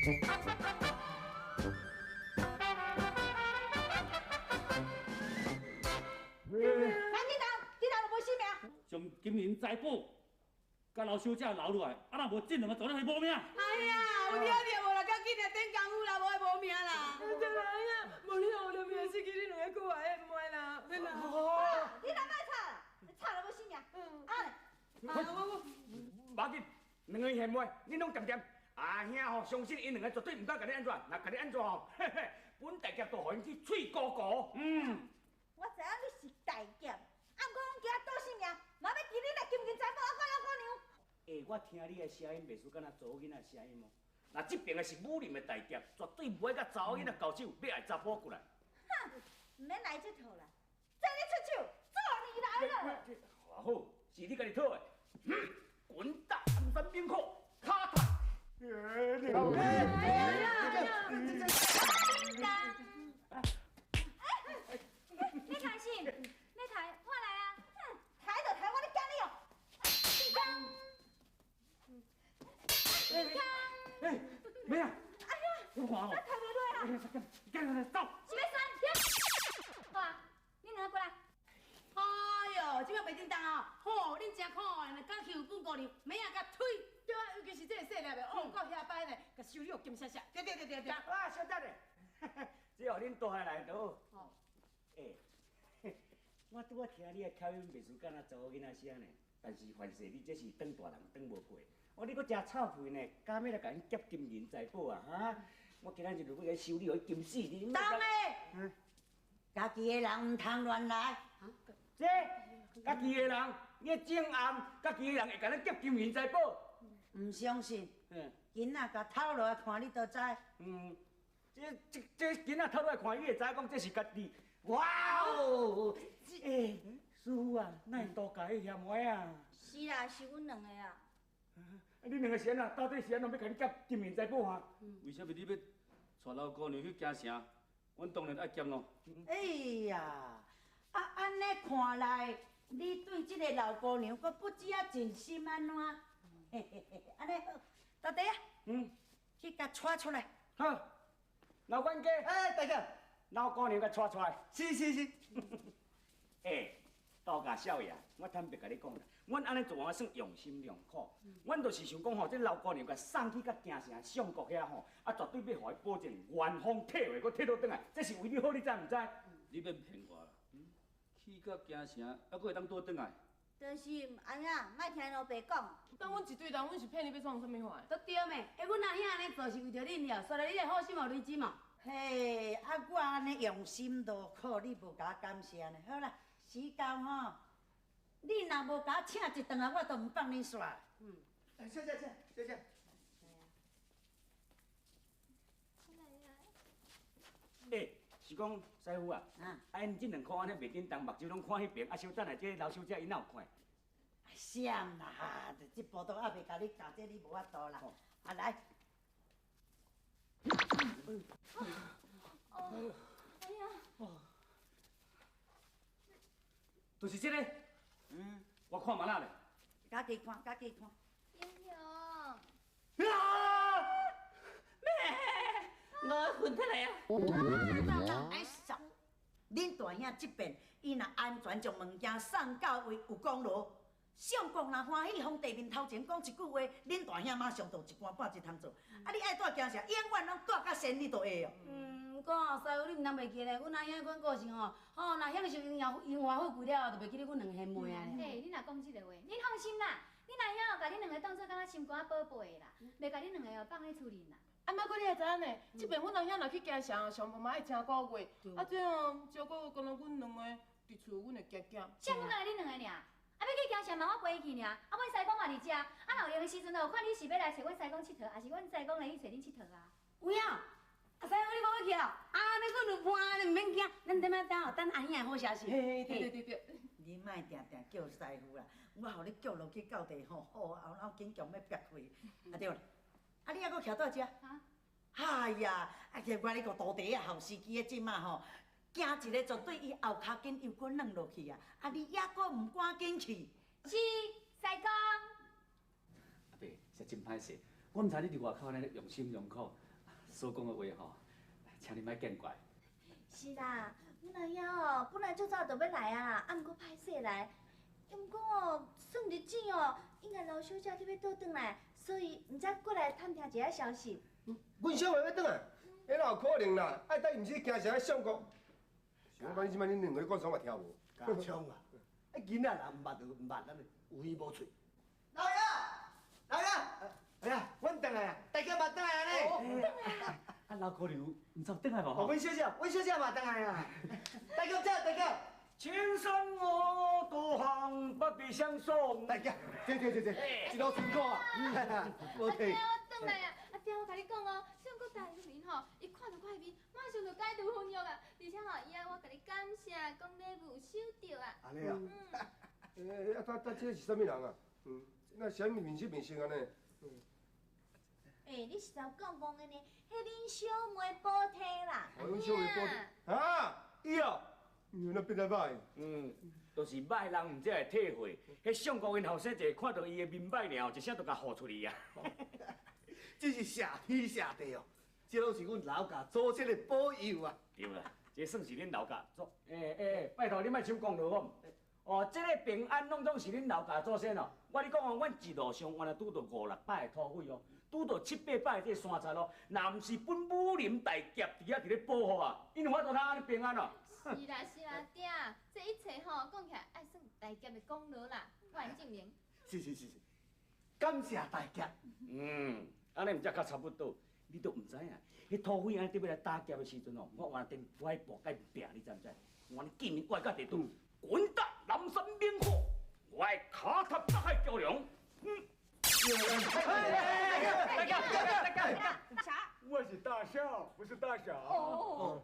来，你头，你头就无性命。将金银财宝，佮老小姐留落来，啊，若无这两个查某会无命。哎呀，有听著无啦？较紧啊，顶功夫啦，无会无命啦。对啦，哎呀，无你后了命死去，你两个阁话会袂啦？免啦。你哪莫吵啦？你吵了无性命。嗯。啊。啊，我我。无要紧，两个嫌袂，你拢恬恬。阿兄吼，相信𪜶两个绝对毋敢共你按怎，若共你按怎吼，嘿嘿，本大侠就予𪜶去喙糊糊。嗯。我知影你是大侠，啊，毋过阮今仔赌性命，嘛欲伫恁的金银财宝，啊，佮老姑娘。欸，我听你的声音，袂输敢若查某囡仔的声音哦。若这边的是武林的大侠，绝对袂佮查某囡仔交手，欲害查埔过来。哼，毋免来这套啦，这你出手，做你来了。好，是你家己讨的。滚大寒山冰火，卡塔。哎呀！你开心，你抬，我来啊！哼，抬就抬，我咧惊你哦！你康，哎，妹啊！哎呀，我看哦，我抬袂落啦！赶紧走！是欲选？好啊，你两个过来。哎哟，这摆袂叮当哦，吼，恁真可爱呢，敢欺负本姑娘，妹仔共推。对啊，尤其是这个细粒的，哦，够遐摆呢，共修理金闪闪。对对对对对。啊，小等下，这予恁带下来就好。哦。欸，我拄仔听你的口音，袂输敢若查某囡仔声呢。但是凡势你这是当大人当无过，哦，你阁诚臭屁呢，敢欲来共𪜶劫金银财宝啊？哈！我今仔日就欲共修理，予伊金死你。当的，家己的人毋通乱来。这家己的人，你正暗，家己的人会共咱劫金银财宝？毋相信，囡仔共偷落来看，你就知。嗯，这囡仔偷落来看，伊会知讲这是家己。哇哦！欸，师傅啊，哪会多共伊嫌话啊？是啦，是阮两个啊。啊，你两个是按怎？到底是按怎欲共你劫金银财宝啊？为啥物你欲带老姑娘去京城？阮当然爱劫咯。哎呀，啊，按呢看来，你对这个老姑娘阁不知影情深按怎？嘿嘿嘿，按呢好，大弟啊，去共带出来。好，老管家，哎，大哥，老姑娘共带出来。是是是。欸，杜家少爷，我坦白共你讲啦，阮按呢做我算用心良苦。阮就是想讲吼，这老姑娘共送去到京城相国遐吼，啊，绝对欲予伊保证原封退回，阁退倒转来，这是为你好，你知毋知？你免骗我啦，去到京城，犹阁会当倒转来。就是按怎，莫听𪜶乌白讲。当阮一堆人，阮是骗你欲创啥物货？都对咩？欸，阮阿兄按呢做是为著恁了，煞来你会好心予雷金哦。嘿，啊，我按呢用心劳苦，你无共我感谢呢？好啦，时到吼，你若无共我请一顿啊，我都毋放恁煞。嗯。谢谢谢谢谢。欸，是讲师傅啊，啊，𪜶这两箍按呢袂叮当，目睭拢看彼边，啊，小等下这老小姐𪜶哪有看？闪啦，这步都还袂共你教，这你无法度啦。啊，来。哦，哎呀！就是这个。嗯。我看嘛啦咧。家己看，家己看。英雄。啊！妹，我混出来啊！哎，嫂，恁大兄这遍，伊若安全将物件送到位有功劳，相公若欢喜，皇帝面头前讲一句话，恁大兄马上就一官半职通做。啊，你爱蹛京城，永远拢蹛甲仙，你都会哦。嗯，毋过吼，师傅你毋通袂记咧，阮阿兄款个性吼，吼若享受荣华荣华富贵了后，就袂记得阮两个兄妹啊。嘿，你若讲这个话，恁放心啦，恁阿兄哦，共恁两个当做敢若心肝宝贝的啦，袂共恁两个哦放咧厝里啦。啊，莫阁你会知影呢？这遍阮阿兄若去京城，上无嘛爱请个月，啊这样照顾干焦阮两个伫厝，阮会惊惊。啥阮阿恁两个尔？啊，欲去京城嘛，我陪伊去尔。啊，阮师公嘛伫遮，啊，若有闲的时阵，就看你是欲来揣阮师公𨑨迌，抑是阮师公来去揣恁𨑨迌啊？有影？啊，师傅你无欲去哦？啊，按呢阮有伴，你毋免惊。咱踮遐等吼，等阿兄的好消息。嘿，对对对对。你莫定定叫师傅啦，我予你叫落去到地吼，好后脑紧强欲憋气。啊对啦，啊你犹阁徛佇遮？哎呀，啊叫我你个徒弟啊，后司机的这马吼，惊一个绝对伊后跤筋又阁软落去啊！啊，你犹阁毋赶紧去？是，师公。阿伯，实真歹势，我毋知你伫外口按呢用心良苦，所講的話吼，請你莫見怪。是啦，阮阿兄哦，本來足早就欲來啊，啊，毋過歹勢來，毋過哦，算日子哦，應該劉小姐你欲倒轉來，所以毋才過來探聽一下消息。阮小妹欲轉來，彼哪有可能啦？愛等毋是京城的相國。想講你這擺恁兩个講啥嘛聽無？加槍啊！啊囡仔若毋捌就毋捌，咱有耳無喙。老爺，老爺，哎呀，阮轉來啊，大家嘛轉來啊呢。啊，老姑娘毋知有轉來無？阮小姐，阮小姐嘛轉來啊。大家這，大家。青山我獨行，不必相送。大家，這這這這，一路辛苦啊。無阿爹，我轉來啊！阿爹，我共你講哦，相國大人吼，伊看著我的面，馬上就解除婚約啊！而且吼，伊愛我共你感謝，講禮物有收著啊。按呢啊？欸，啊，他這是啥物人啊？嗯，那啥物面色面色按呢？欸，你實在有夠戇的呢，彼恁小妹補體啦。哦，阮小妹補體。啊，伊哦，伊那變得歹。嗯，就是歹人毋才會體會。彼相國𪜶後生一个看著伊的面歹爾，一聲就共呼出去啊。真是謝天謝地哦！這攏是阮老家祖先的保佑啊！對啦，這算是恁老家祖。欸欸，拜託你莫搶功勞好毋？哦，這个平安攏總是恁老家祖先哦。我跟你講哦，阮一路上原來拄著五六擺的土匪哦，拄著七八擺的這個山賊哦。若毋是本武林大俠佇遐佇咧保護啊，𪜶有法度通按呢平安哦。是啦是啦，爹，這一切吼講起來愛算大俠的功勞啦，我來證明。是是是是，感謝大俠。嗯，按呢毋才較差不多。你都毋知影，彼土匪按呢欲來打劫的時陣哦，我原來踮我彼跋甲伊拼，你知毋知？我按呢見面我甲地主滾打南山猛虎，我的跤踏北海橋梁。嗯。我是大少，不是大嫂。哦。